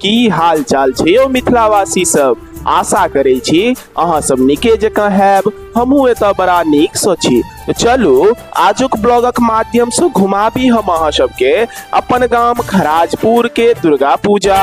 की हाल चाल छै यौ मिथिलावासी सब? आशा करै छी अहाँ सब नीके जकाँ हैब। हमहूँ एतऽ बड़ा नीकसँ छी। तऽ चलू आजुक ब्लॉगक माध्यमसँ घुमाबी हम अहाँ सबके अपन गाम खराजपुर के दुर्गा पूजा।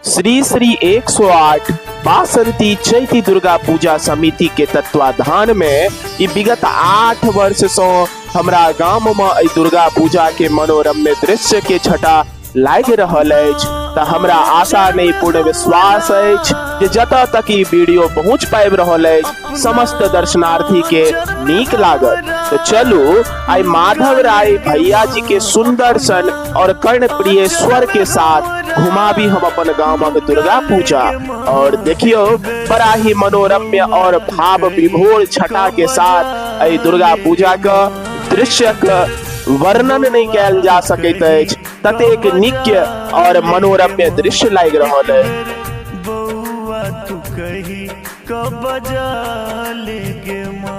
श्री श्री 108 बासंती चैती दुर्गा पूजा समिति के तत्वाधान में ई विगत 8 वर्ष से हमरा गाम में एहि दुर्गा पूजा के मनोरम्य दृश्य के छटा लागि रहल अछि। तऽ हमरा आशा नहीं पूर्ण विश्वास अछि जे जतऽ तक ई वीडियो पहुँच पाबि रहल अछि समस्त दर्शनार्थी के नीक लागत। तऽ चलू आइ माधव राय भैया जी के सुंदर सन और कर्णप्रिय स्वर के साथ घुमाबी हम अपन गामक दुर्गा पूजा। और देखियो बड़ा ही मनोरम्य और भाव विभोर छटा के साथ एहि दुर्गा पूजा के दृश्य के वर्णन नहीं कैल जा सकैत अछि, ततेक नीक और मनोरम्य दृश्य लागि रहल अछि। बौआ तू कही कब बजा ले गे माँ।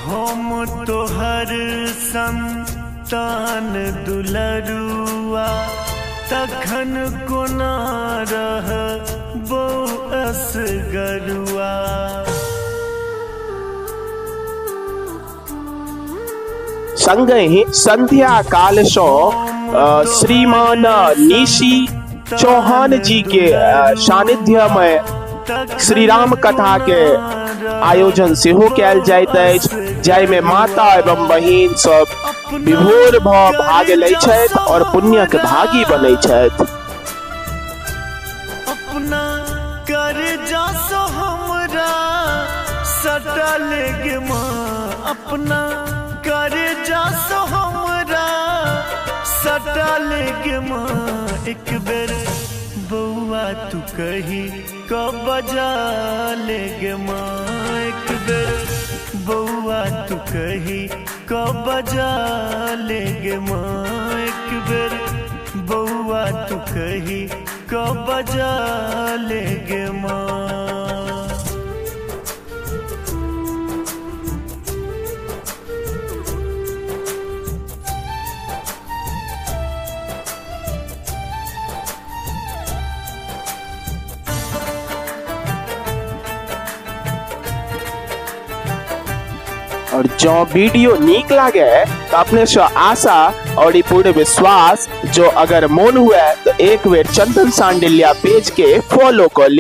हम तोहर संतान दुलरुआ तखन कोना रहबौ असगरुआ। संगहि संध्या काल सँ श्रीमान निशी चौहान जी के सानिध्य में श्री राम कथा के आयोजन सेहो कैल जाइत अछि, जाहिमे माता एवं बहिन सब विभोर भऽ भाग लै छथि और पुण्यक भागी बनै छथि। अपना कर्जा सो हमरा सटल गे माँ, अपना कर्जा सो हमरा सटल गे माँ। एक बेर बौआ तू कही कब बजा ले गे माँ, एक बेर बौआ तू कही कब बजा ले गे माँ, एक बेर बौआ तू कही कब बजा ले गे माँ। और जो वीडियो नीक लागे तो अपने से आशा और ई पूर्ण विश्वास जो अगर मन हुए तो एक बेर चंदन सांडिल्या पेज के फॉलो कर ली।